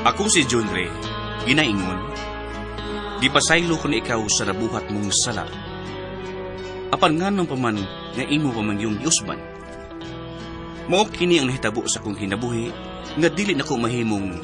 Ako si John Ray, ginaingon, gipasaylo ko ni ikaw sa nabuhat mong sala. Apan nganong pa man nga imo pa man yung giusban. Mao kini ang nahitabo sa akong kinabuhi nga dili nako mahimong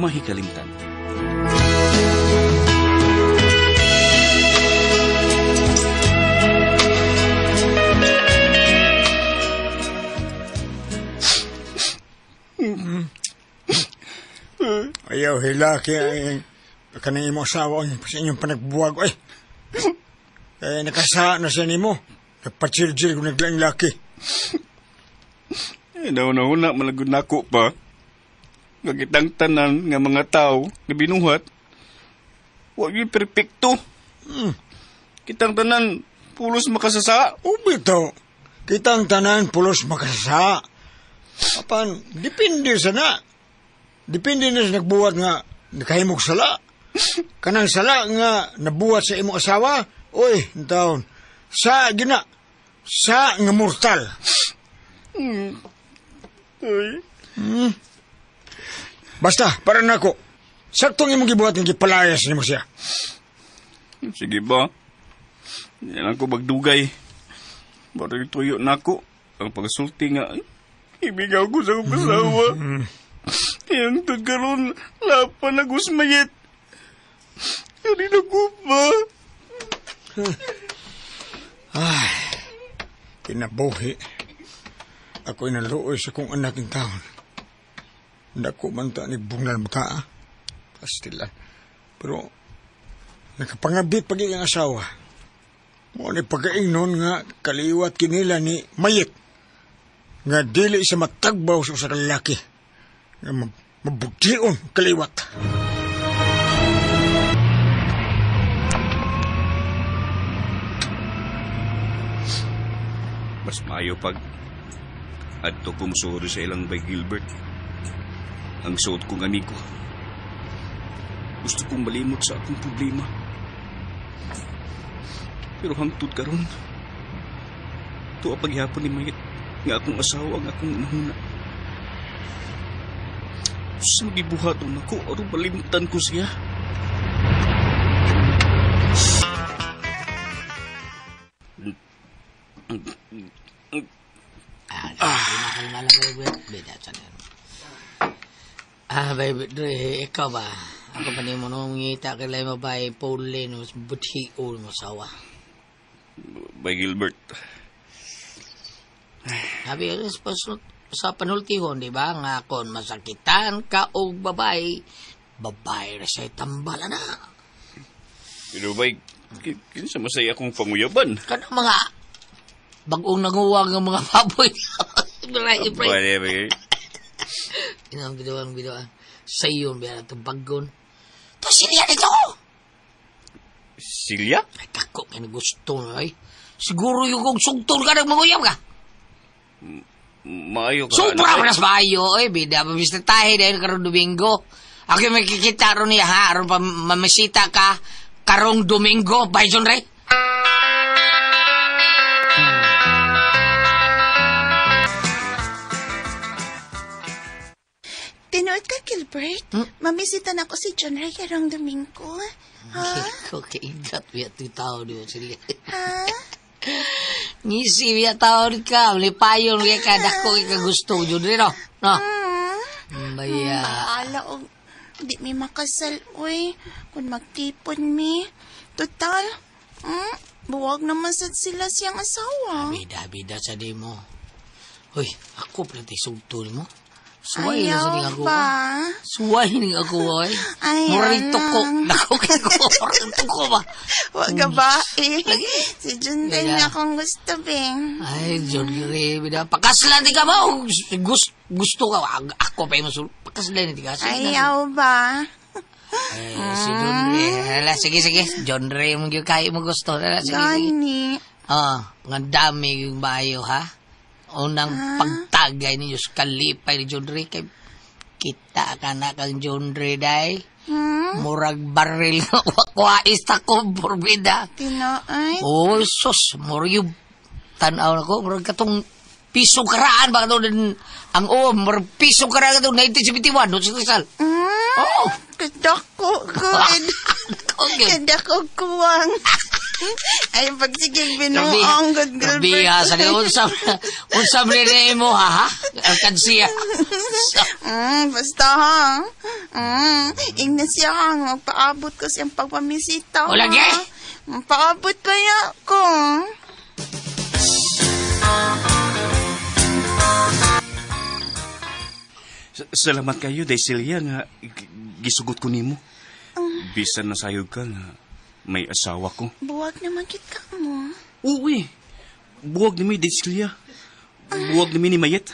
mahikalimtan. Ayaw, hilaki ay kanang imo asawa ang sa inyong panagbuwag. Ay, eh, nakasa na siya nimo. Nagpachil-chil kung naglaing laki. Eh, nauna-una, malagod nako pa. Nga kitang tanan nga mga tao nga binuhat, wa gyud perpekto. Kitang tanan, pulos makasasa. O bitaw, kitang tanan pulos makasasa. Apan, depende sa na. Depende na sa nagbuhat nga nakahimog sala. Kanang sala nga nabuhat sa imong asawa, oy, taon, sa gina, sa nga mortal. Uy. Basta, para nako. Saktong imong gibuhat nga gipalayas nimo siya. Sige ba? Yan lang ko magdugay. Barang tuyo nako. Ang pagsulti nga, ibigaw ko sa akong asawa. Yang tagkaroon, lapan na gusmayit. Kanina ko pa. Ay, kinabuhi. Ako'y naluoy sa kong anak ng taon. Dako man ta ni bungal mata. Pastilan. Pero, nakapangabit pag iyang asawa. Mo ni pagkaingnon nga kaliwat kinila ni Mayit. Nga dili sa matagbaw sa usa ka lalaki. Nga mabution kaliwat. Mas maayo pag adto ko musuri sa ilang bay Gilbert. Ang suot kong amigo. Gusto kong malimot sa akong problema. Pero hangtod karon, tuwa paghihapon ni Mayit nga akong asawa ang akong nahuna. Sa magibuhaton ako, aron malimtan ko siya. Ah, baby, Dre, ikaw ba? Ako pa ni mo nung ngita kay mo ba Pauline mas buthion mo sawa. Bay Gilbert. Sabi sa panultihon, di ba? Nga kon masakitan ka og babae, babae ra siya tambala na. Pero bay, kinsa masaya akong panguyaban. Kanang mga bagong nanguwag ng mga baboy. Right, right. Bay, bay. Inang biduan, biduan. Sa iyo, biya na itong bagon. Ito, silya nito! Silya? Ay, kako, kaya gusto na, ay. Siguro yung kung sugtol ka ng manguyab ka. Maayo ka. Sobra anak, pa nas maayo, ay. Bida, mabista tayo dahil karong Domingo. Ako yung makikita ron niya, ha? Aron pa mamisita ka karong Domingo. Bye, John Ray. Tinuod ka, Gilbert? Mamisita na ko si John Ray karong Domingo. Ha? Ko kaigat biya ti tao di sila. Ha? Ngisi biya tao di ka, lipayon kay ka dako kay ka gusto jud no. No. Baya. Bahala og di mi makasal, uy. Kung magtipon mi. Total, buwag naman sad sila siyang asawa. Bida bida sa di mo. Hoy, ako pala ti sugtol mo. Suway na sa Ayaw ako. ba? Suway ni ako, oy. Ayaw Murag tuko. lang. Dako kay ko. Murag tuko ba? Wag ka ba eh. Si John din Bida. akong gusto, Bing. Ay, John Ray, bida. Pakaslan di ka ba? Gusto ka. Ako pa yung masul. Pakaslan di ka. Sige na. Ayaw ba? Eh, si John Ray. Hala, sige, sige. John Ray, mo gyud kayo mo gusto. Hala, sige, sige. Gani. Ah, nga dami yung bayo, ha? Unang pagtagay ninyo sa kalipay ni John Ray. Kay kita ka na kang John Ray, day. Murag baril nga wakwais ta ko, porbida. Tinoy. Oh, sus, murag yung tanaw na ko, murag katong piso karaan ba katong ang murag piso karaan katong 1971, doon sa Rizal. Oh. Kadako ko. Okay. Kadako kuwang. Ay, pagsigig binuong, good Gilbert. Grabe sa unsa ni mo ha? Alkansiya. Basta ha. Ingna siya ha. Magpaabot ko siyang pagpamisita. O lagi? Magpaabot pa niya ako. Salamat kayo, Desilia, nga gisugot ko nimo. Bisan na sayog ka nga may asawa ko. Buwag naman kit ka mo. Uwi. Buwag ni mi, Desilia. Buwag ni mi ni Mayet.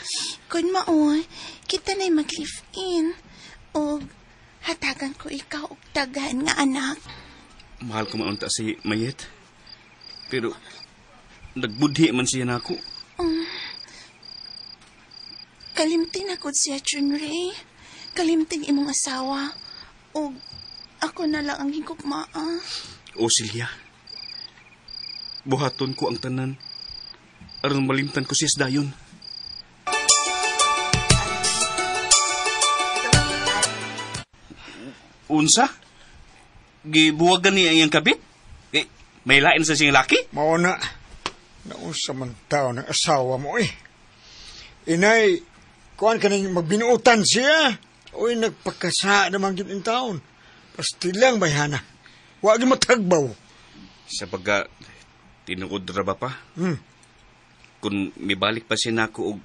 Kun maoy, kita na'y mag-live-in. O hatagan ko ikaw og daghan nga anak. Mahal ko maunta si Mayet. Pero nagbudhi man siya nako. Kalimtin ako siya, Junrey. Kalimtin imong asawa. O ako na lang ang higugmaa. O Silya, buhaton ko ang tanan. Aron malimtan ko siya dayon. Unsa? Gibuwagan niya iyang kabit? Eh, may lain sa siyang laki? Mao na. Naunsa man tao ng asawa mo eh. Inay, kuan ka nang magbinuutan siya. Uy, nagpakasa naman gid in taon. Pastilang bayhana. Wag matagbaw. Sa pagka, tinuod ra ba pa? Kung mibalik pa siya nako og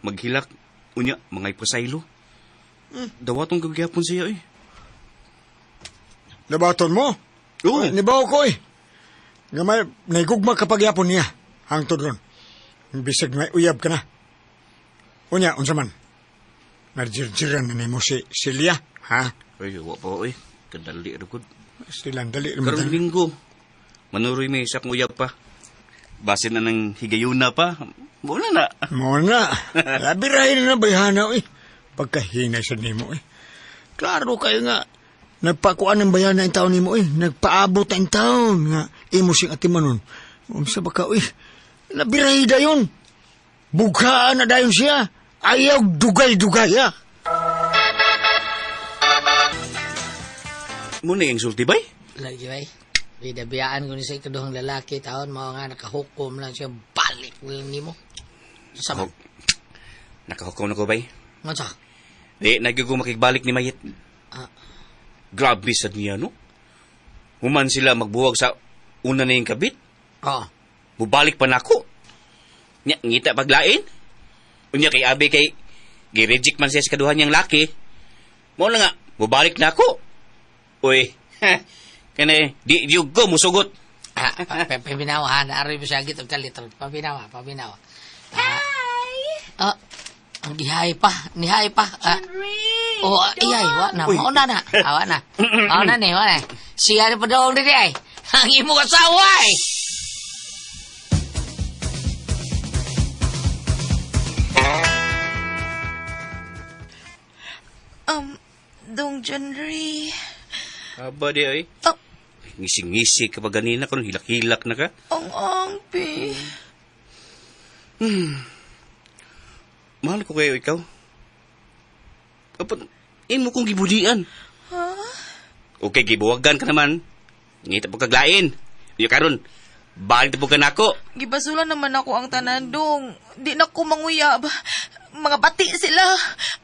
maghilak, unya, mga ipasaylo. Dawatong gagyapon siya eh. Nabaton mo? Oo. Nibaw ko eh. Nga may, naigugma kapag yapon niya. Hangtod ron. Bisag may uyab ka na. Unya, unsa man? Narjirjiran na nimo si Celia, ha? Ay, wa pa eh. Kadali ra gud. Silang dali. Karong linggo, manuroy may isa kong uyab pa. Basin na ng higayuna pa. Wala na. Mo na. Labirahin na bayhana eh. Pagkahinay sa nimo eh. Klaro kayo nga. Nagpakuan ng bayhana ang taon nimo eh. Nagpaabot ang taon nga. Imo siyang atimanon. Unsa ba ka eh. Labirahin dayon. Bughaan na dayon siya. Ayaw dugay-dugay ha. Muna yung sulti bay? Lagi bay. Bidabiyaan ko ni sa ikaduhang lalaki taon mao nga nakahukom lang siya balik lang nimo. Sa Nakahukom na ko bay. Unsa? Di nagyugo makigbalik ni Mayet. Ah. Grabe sad niya no. Human sila magbuwag sa una na yung kabit. Oh. Mubalik pa nako. Nya ngita paglain. Unya kay abi kay gi-reject man siya sa kaduhan niyang laki. Mao na nga mubalik nako. Uy, kani di jud ko musugot. Paminawa ha, naari mo siya gitong kalit. Paminawa, paminawa. Hi! Ang gihay pa, nihay pa. Junrey! Oh, iyay, wa na, mao na na. Awa na. Mao na ni, wa na. Siya ni padong diri ay. Ang imong asawa ay. Dong Junrey. Aba di ay. Oh. Ngising-ngisi ka pa ganina kung hilak-hilak na ka. Ang angpi. Mahal ko kayo ikaw. Apan, imo kong gibulian. Ha? Okay, gibuwagan ka naman. Ngita po kaglain. Iyo karon, balik na po ka nako. Gibasulan naman ako ang tanan, dong. Di na ko manguyab. Mga bati sila.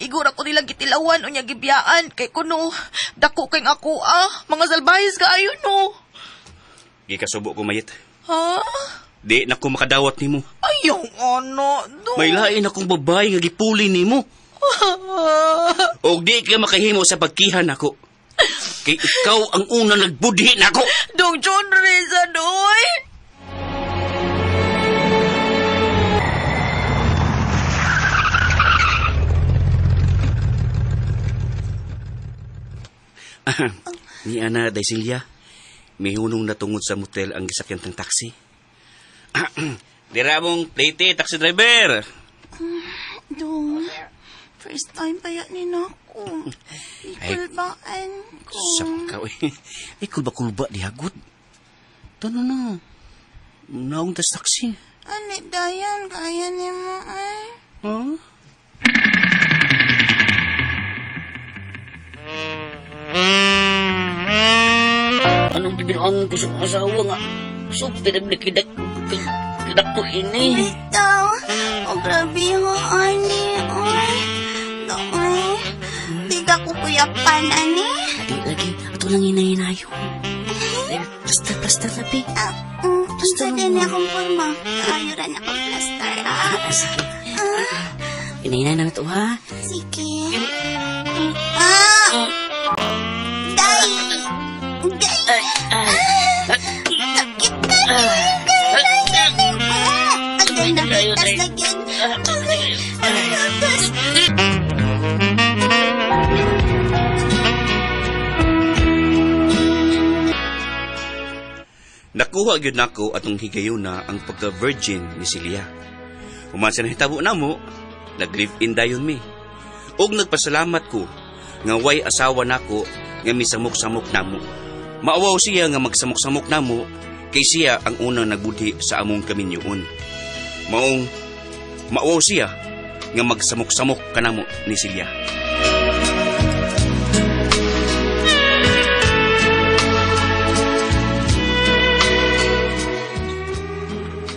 Igura ko nilang gitilawan o niya gibiyaan. Kay kuno, dako kay ako ah. Mga salbahis ka ayon no. Gikasubo ko mayit. Ha? Di na ko makadawat nimo. Ayaw ano, dong. May lain akong babae nga gipuli nimo. Og di ka makahimo sa pagkihan nako. Kay ikaw ang una nagbudhi nako. Dong John Reza, doy. Ni Ana Daisilia, may hunong natungod sa motel ang gisakyan ng taxi. Dira mong plate, taxi driver. Dong, first time pa yan ni nako. Ikulbaan ko. Sa ka, eh. Ay, kulba-kulba, di hagot. Tano na. Naong tas taxi. Ani, Dayan, kaya ni mo ay. Huh? Namuang ko sa asawa nga. Super na kidak kidako ini. Bitaw. Oh, grabe ho, ani. Oy. Doy. Di ka kukuyapan, ani. Di lagi, ato lang hinahinayo. Plaster, plaster na, pi. Ah, unsa din akong forma. Kaayo ra na akong plaster, ah. Ah, sige. Hinahinay na to, ha? Sige. Ah! Day! Day! Ah! Sakit na Agay na pitas na gyud. Agay, agay, Nakuha gyud nako atong higayuna ang pagka-virgin ni Celia. Human sa nahitabo namo, nag-live-in dayon mi. Og nagpasalamat ko nga way asawa nako nga misamok-samok namo. Maawaw siya nga magsamok-samok namo kay siya ang unang nagbudhi sa among kaminyoon. Maong maawaw siya nga magsamok-samok kanamo ni Celia.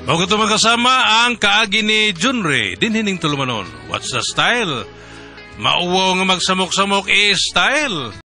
Mao kato magkasama ang kaagi ni Junre, dinhining tulumanon. What's the style? Mauwaw nga magsamok-samok is style.